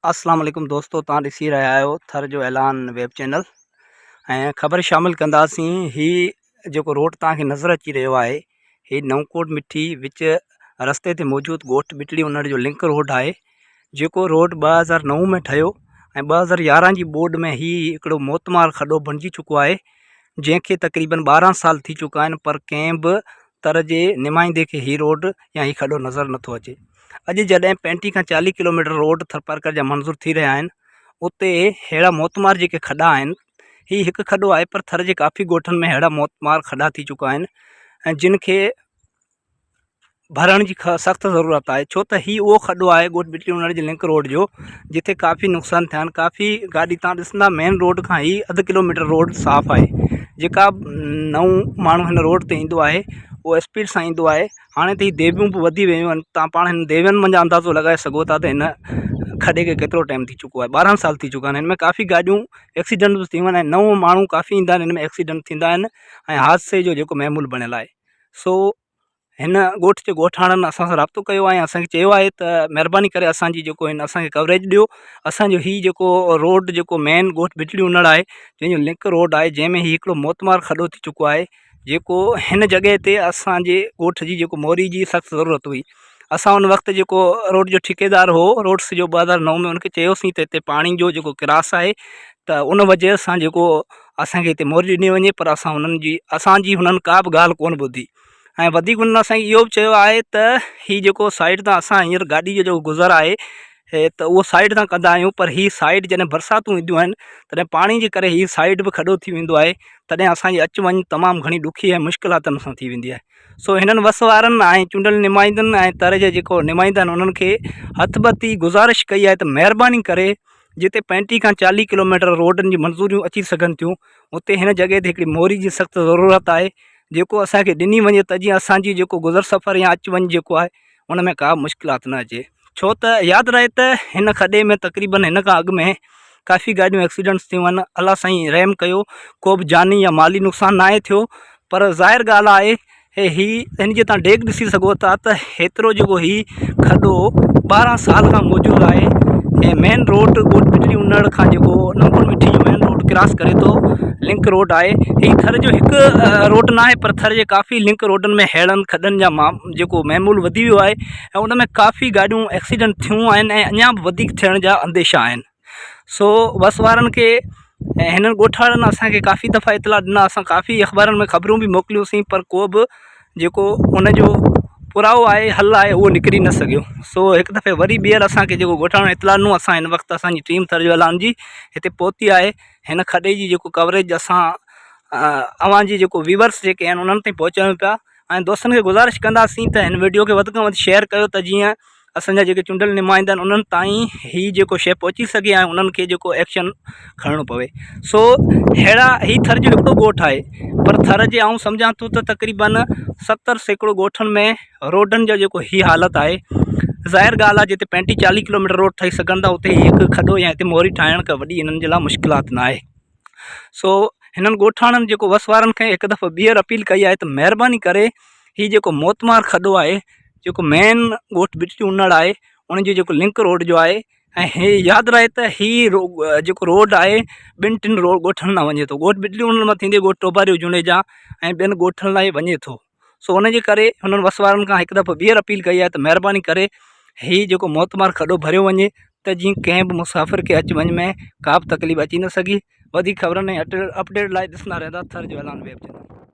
اسلام عليڪم دوستو توهان ڏسي رهيا آهيو ٿر جو اعلان ويب چينل ۽ خبر شامل ڪنداسين هي جيڪو روڊ توهان کي نظر اچي رهيو آهي هي نئون ڪوٽ مٺي وچ رستي تي موجود ڳوٺ ٻٽڙي انڙ جو لنڪ روڊ آهي جيڪو روڊ 2009 ۾ ٺهيو ۽ 2011 جي ٻوڏ ۾ هي هڪڙو موتمار کڏو بڻجي چڪو آهي جنهن کي تقريبن 12 سال ٿي چڪا آهن پر ڪنهن به تر جي نمائندي کي هي روڊ يا هي کڏو نظر نٿو اچي. اڄ جڏهن پينٽي کان 40 ڪلوميٽر روڊ ٿرپارڪر جا منظور ٿي رهيا آهن اتي ههڙا موتمار جيڪي کڏا آهن هي هڪ کڏو آهي پر ٿر جي ڪافي ڳوٺن ۾ ههڙا موتمار کڏا ٿي چڪا آهن ۽ جن کي ڀرڻ جي سخت ضرورت آهي ڇو ته هي اهو کڏو آهي ڳوٺ ٻٽي انڙ جي لنڪ روڊ جو جتي ڪافي نقصان ٿيا آهن ڪافي گاڏي تان ڏسندا مين روڊ کان هي اڌ ڪلوميٽر روڊ صاف آهي جيڪا نئون ماڻهو هن روڊ تي ايندو آهي اهو اسپيڊ سان ايندو آهي هاڻي ته هي ديويون به وڌي ويون آهن تان پاڻ هن ديوين منجهان اندازو لڳائي سگهو ٿا ته هن کڏي کي ڪيترو ٽائيم ٿي چڪو آهي 12 سال ٿي چڪا آهن هن ۾ ڪافي گاڏيون ايڪسيڊنٽ به ٿيون آهن ۽ نئون ماڻهو ڪافي ايندا آهن هن ۾ ايڪسيڊنٽ ٿيندا آهن ۽ حادثي جو جيڪو معمول بڻيل آهي سو هن ڳوٺ جي ڳوٺاڻن اسان سان رابطو ڪيو آهي ۽ اسان کي چيو آهي ته مهرباني ڪري اسان جي جيڪو هن اسان کي ڪوريج ڏيو اسان جو هي جيڪو روڊ جيڪو مين ڳوٺ بجلي انڙ آهي جنهن جو لنڪ روڊ آهي جنهن ۾ هي هڪڙو موتمار کڏو ٿي چڪو آهي جيڪو هن جڳهه تي اسان جي ڳوٺ جي جيڪو موري جي سخت ضرورت هئي اسان ان وقت جيڪو روڊ جو ٺيڪيدار هو روڊس جو 2009 ۾ ان کي چيوسين ته هتي پاڻي جو جيڪو ڪراس آهي ته ان وجه سان جيڪو اسان کي هتي موري ڏني وڃي پر اسان انهن جي اسان جي هنن ڪا به ڳالهه ڪونه ٻڌي ۽ وڌيڪ انهن اسان کي اهو به چيو آهي ته هي جيڪو سائيڊ تان اسان هينئر گاڏي جو جيڪو گذر آهي ته اهو سائيڊ تان ڪندا آهيون پر هي سائيڊ جڏهن برساتون اينديون آهن تڏهن پاڻي جي ڪري هي سائيڊ به کڏو ٿي ويندو آهي تڏهن اسان جي اچ وڃ تمام گهڻي ڏکي ۽ مشڪلاتن سان ٿي ويندي آهي سو هنن وس وارن ۽ چونڊيل نمائندن ۽ تر جي جيڪو نمائندا آهن انهن کي هٿ ٻڌي گذارش ڪئي آهي ته مهرباني ڪري جتي 35 کان 40 ڪلوميٽر روڊن جي منظوريون اچي سگهن ٿيون اتي هن جڳهه تي هڪڙي موري جي سخت ضرورت آهي جيڪو اسان کي ڏني وڃي ته جيئن اسان جي جيڪو گذر سفر يا اچ وڃ جيڪو آهي ان ۾ ڪا مشڪلات نه اچي ڇو ته ياد رهي ته هن کڏي ۾ تقريبن هن کان اڳ ۾ ڪافي گاڏيون ايڪسيڊنٽس ٿيون آهن الله سائين رحم ڪيو ڪو به جاني يا مالي نقصان ناهي ٿيو پر ظاهر ڳالهه آهي هي هي هن جي تان ڊيگهه ڏسي سگهو ٿا ته هيترو جيڪو هي کڏو 12 سال کان موجود آهي ۽ مين روڊ ڳوٺ بجلي انڙ کان جيڪو نمبر مٺي جو مين روڊ ڪراس ڪري ٿو لنڪ روڊ آهي هي ٿر جو هڪ روڊ ناهي پر ٿر جي ڪافي لنڪ روڊن ۾ ههڙن کڏن جا مام جيڪو معمول وڌي ويو آهي ۽ ان ۾ ڪافي گاڏيون ايڪسيڊنٽ ٿيون آهن ۽ اڃا به وڌيڪ ٿيڻ جا انديشا آهن سو بس وارن کي ۽ هنن ڳوٺاڻن اسان کي ڪافي دفعا اطلاع ڏنا اسان ڪافي اخبارن ۾ خبرون به موڪليوسين پر ڪو به جيڪو ان جو پورائو آهي حل آهي اهو نڪري نه سگهيو سو هڪ دفعي وري ٻيهر اسان کي جيڪو ڳوٺاڻن اطلاع ڏنو اسان هن وقت اسان جي ٽيم ٿر جو اعلان جي هتي پهتي آهي هن کڏي جي جيڪو ڪوريج اسان اوهان جي جيڪو ويورس جيڪي آهن انهن تائين پهچايون پيا ۽ دوستن کي گذارش ڪنداسين ته هن ويڊيو کي وڌ کان وڌ شيئر ڪيو ته جيئن اسان جا جيڪي چونڊيل نمائندا آهن انهن تائين هي جيڪو شيء پهچي سگهي ۽ انهن کي جيڪو ايڪشن کڻڻو پوي سو ههڙا هي ٿر جو هڪڙو ڳوٺ آهي پر ٿر جي آئون سمجهان ٿو ته تقريبن 70% ڳوٺن ۾ روڊن جو جيڪو هي حالت آهي ظاهر ڳالهه آهي جتي 35 40 ڪلوميٽر روڊ ٺهي سگهن ٿا اتي هي هڪ کڏو يا هتي موري ٺاهڻ ڪا وڏي هنن جي لاء مشڪلات نه آهي سو هنن ڳوٺاڻن جيڪو وس وارن کي هڪ دفعو ٻيهر اپيل ڪئي آهي ته مهرباني ڪري هي جيڪو موتمار کڏو آهي جيڪو مين ڳوٺ بجلي انڙ آهي ان جو جيڪو لنڪ روڊ جو آهي ۽ هي ياد رهي ته هي جيڪو روڊ آهي ٻن ٽن ڳوٺن مان وڃي ٿو ڳوٺ بجلي انڙ مان ٿيندي ڳوٺ ٽوباريو جوڻيجا ۽ ٻين ڳوٺن لاء وڃي ٿو سو ان جي ڪري هنن وس وارن کان هڪ دفعو ٻيهر اپيل ڪئي آهي ته مهرباني ڪري هي جيڪو موتمار کڏو ڀريو وڃي ته جيئن ڪنهن به مسافر کي اچ وڃ ۾ ڪا به تڪليف اچي نه سگهي وڌيڪ خبرن ۽ اپڊيٽ لاء ڏسندا رهندا ٿر جو اعلان ويب چينل.